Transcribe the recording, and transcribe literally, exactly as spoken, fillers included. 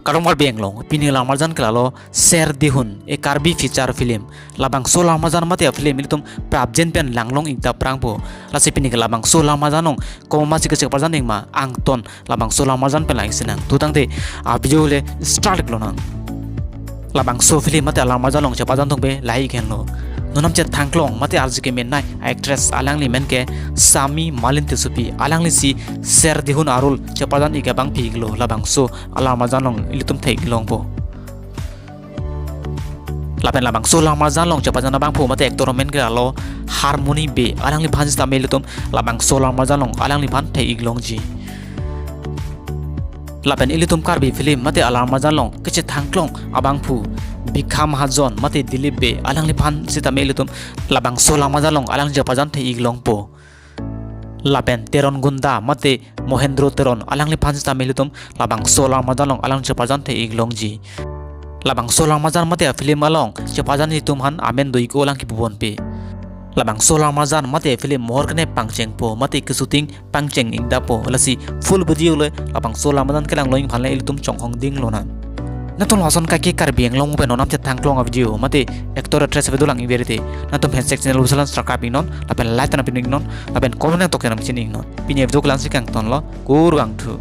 Kardom Karbi Anglong, pini alam arjan ke lalo Ser Dihun, a Karbi feature film. Labangso alam arjan mate a-film ilitum prapjin pen langlong ik ta prangpo. Lasi pini ke labangso alam arjan along komatsi kechek parjan ik ma, angton labangso alam arjan pen lang ik sinang. Tutangte a-video le start ik lonang. Labangso film mate alam arjan along cheparjan thongpe lahai ik henlo. Non namchet thangklong mate arju kemenei a-actress, alangli men ke Sami Malin Tissopi, alanglisi Ser Dihun a-role cheparjan ik abang pi iklo labangso alam arjan along ilitum thek ik longpo. Lapen labangso alam arjan along cheparjan abangphu mate actor amen ke lalo Harmony Bey, alangliphan sitame ilitum labangso alam arjan along alangliphan thek ik longji. Lapen ilitum Karbi film mate alam arjan along kechethangklong abangphu Bikha Mahajon mate Dilip Bey, alangliphan sitame ilitum labangso alam arjan along alang cheparjan thek ik longpo. Lapen Teron Gunda mate Mohendro Teron, alangliphan sitame ilitum labangso alam arjan along alang cheparjan thek ik longji. Labangso alam arjan mate a-film along cheparjan ilitum aphan amen do ik-o lang kipu ponpe. Labangso alam arjan mate a-film mohor kene pangchengpo mate keshooting pangcheng ik dapo. Lasi full video le labangso alam arjan kelang long ik aphan le ilitum chonghong ding lonang. Nangtum lason kaki Karbi Anglong pen non namchet thangklong a-video mate actor actress video lang ik verite, nangtum handshake channel usalan subscribe ik non, lapen like ta nangpidun ik non, lapen comment nangtok nangchin ik non. Pini a-video ke la-ansi kangtonlo, kurvangthu.